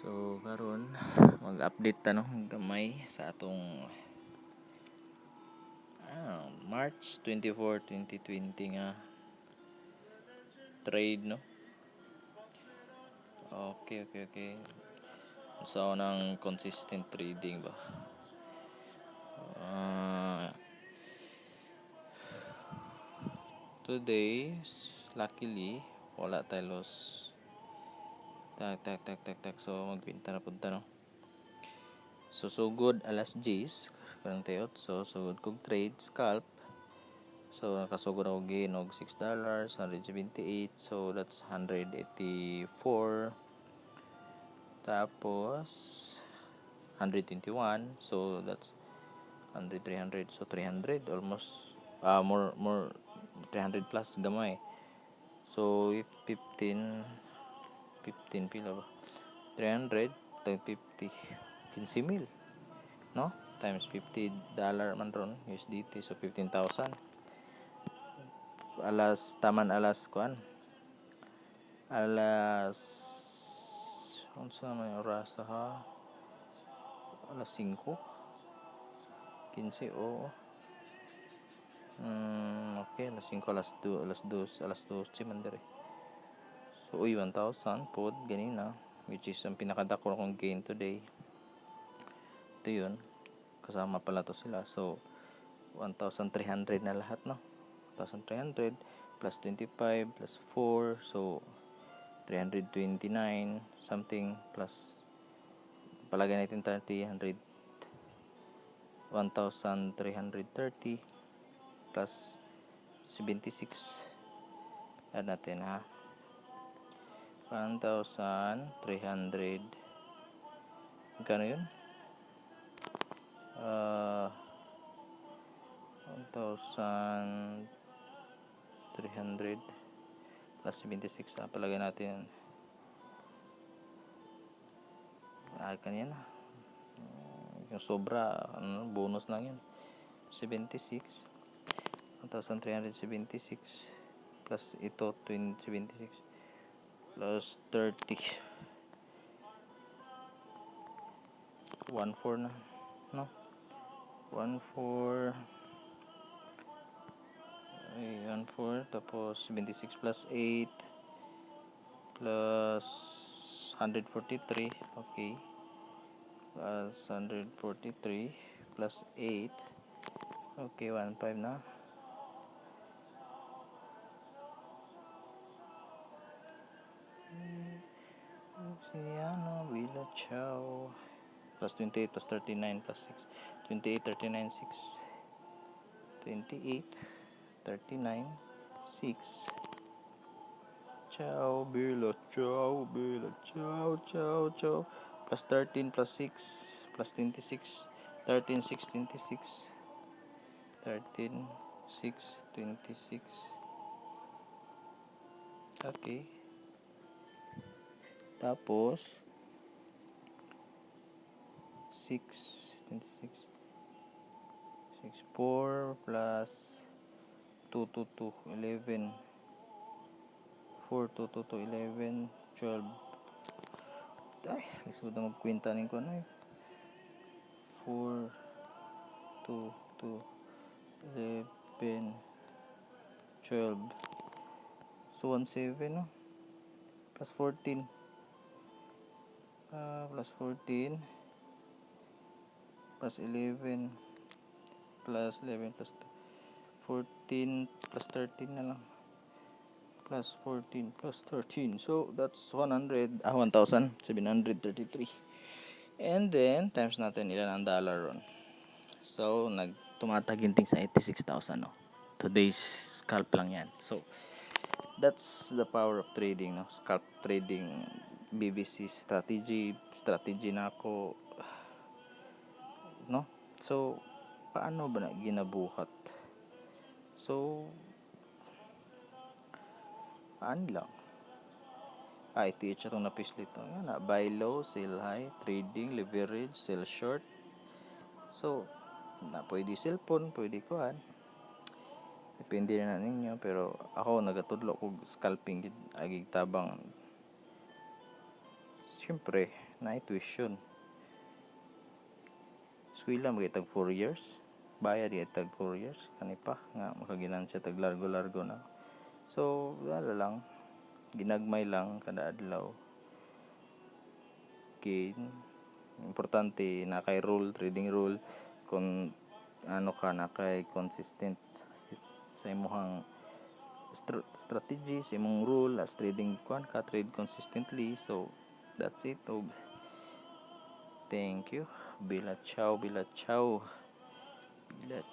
So karon mag-update ta, no, gamay sa atong March 24, 2020 nga trade, no. Okay. So nang consistent trading ba? Today, luckily, wala tayo loss. Tak, tak, tak, tak, tak. So, magbenta na punta, no? So, sugod alas 10 karong tiyot. So, sugod kog trade, scalp. So, nakasugod ako gain og $6, 178. So, that's 184. Tapos, 121. So, that's 100, 300. So, 300. Almost, more, 300 plus gamay. So, if 15, 15 pila ba? 300 times 50, 15 mil, no? Times $50 man ron USDT, so 15,000. Alas taman, alas kuan, alas unsa man yung oras ha? Alas 5 15, oo. Okay, alas 5, alas 2, alas 2, alas 12 man diri. So, uy, 1,000 pod ganina, which is ang pinakadako akong gain today. Ito yun. Kasama pala to sila. So, 1,300 na lahat, no? 1,300 plus 25 plus 4. So, 329 something plus palagay natin 30, 100, 1,330 plus 76. Add natin ha. 1,300, magkano yun? 1,300 plus 76, palagay natin, kanyan na yung sobra, ano, bonus lang yun. 76, 1,376 plus ito 20, 76 plus 30, 1 4 na, no? 1 4 ay 1 4, tapos 76 plus 8 plus 143. Okay, plus 143 plus 8. Okay, 1 5 na. Luciano Villa, ciao. Plus 28 plus 39 plus 6, 28, 39, 6, 28, 39, 6. Ciao Bella, ciao Bella, ciao, ciao, ciao. Plus 13 plus 6 plus 26, 13, 6, 26, 13, 6, 26. Okay, tapos 6, 26, 6, 4 plus 2, 2, 2, 11, 4, 2, 2, 2, 11, 12. Ay, lisod na magkwenta ning ko ano eh. 4, 2, 2, 11, 12. So 1, 7, no? Plus 14, plus 14 plus 11 plus 11 plus 14 plus 13 na lang, plus 14 plus 13. So that's 100, 1,733. And then times natin ilan ang dollar ron. So nag tumataginting sa 86,000, no? Today's scalp lang yan. So that's the power of trading, no? Scalp trading, BBC strategy, strategy na ako, no? So paano ba na ginabuhat? So ano lang, ITH atong napislit to nga na buy low, sell high, trading, leverage, sell short. So na pwede cellphone, pwede kuan, depende na ninyo, pero ako nagatudlo kog scalping gid, agig tabang. Siyempre. Na tuition. Eskwela magay tag 4 years. Bayad gyud tag 4 years kani pa nga makaginansya tag largo-largo na. So, wala lang. Ginagmay lang kada adlaw. Gain. Importante na kay rule, trading rule, kung ano ka na kay consistent sa imong strategy, sa imong rule as trading kuan ka, trade consistently. So that's it. Og thank you. Bella ciao, bella ciao. Bella.